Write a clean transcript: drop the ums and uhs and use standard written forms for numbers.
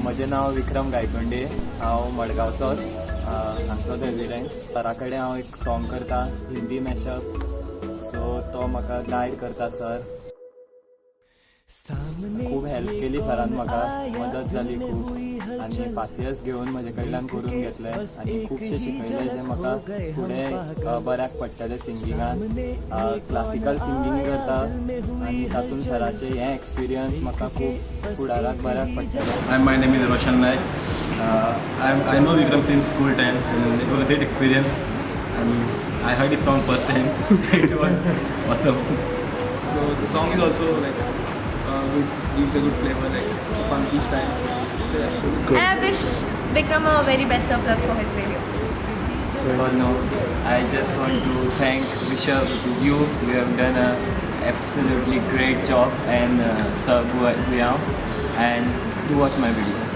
म्हजें नांव विक्रम गायतोंडे. हांव मडगांवचोच, हांगचोच रेजिडेंट. सरा कडेन हांव एक सॉंग करता, हिंदी मॅशअप. सो तो म्हाका गायड करता सर. खूब हेल्प केली सरान म्हाका, मदत जाली खूब आनी पासियेंस घेवन म्हजे कडल्यान करून घेतलें आनी खुबशें शिकयलें जें म्हाका फुडें बऱ्याक पडटलें सिंगिंगान. क्लासिकल सिंगींग करता आनी तातूंत सराचें हें एक्सपिरियन्स म्हाका खूब फुडाराक बऱ्याक पडटलें. Hi, my name is Roshan Naik. I know Vikram since school time and it was a great experience. And I heard his song first time. It was awesome. So the song is also like good, gives a good flavor. Like it's a funky style. So yeah, it's And I wish Vikram a very best of luck for his video. Well, no, I just want to thank Rishabh, which is you. You have done a absolutely great job, and Sir Guyao, and do watch my video.